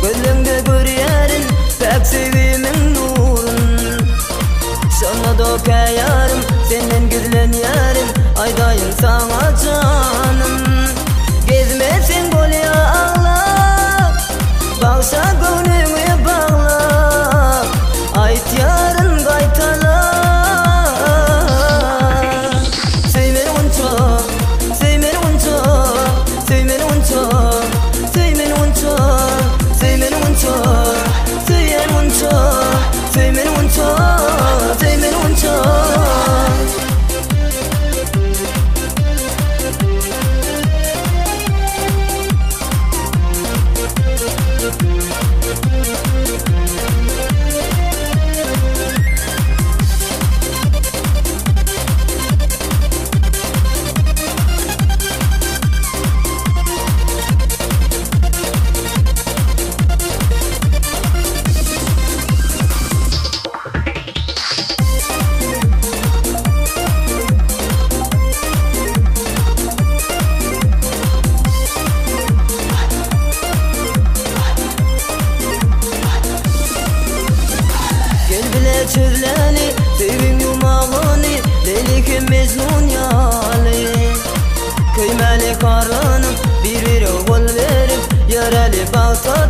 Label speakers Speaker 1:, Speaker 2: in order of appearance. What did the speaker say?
Speaker 1: Gözleňde görýärin päk söýgimiň nurun. Şonda-da käýarym senden gizlenýärin, Aýdaýyn saňa janym. Gezmeseň bolýa aglap, Bagşa göwnüňi baglap, Aýtýaryn gaýtalap. Söý meni gunça, söý meni gunça, Söý meni gunça, söý meni gunça, Söý meni gunça, söýýän gunça, Söý meni gunça, söý meni gunça. Gel bile çözläli söýgiň ýumagyny, Leýli hem Mejnun ýaly. Köýmäli harlanyp, bir-birege gol berip, Ýöräli bagta.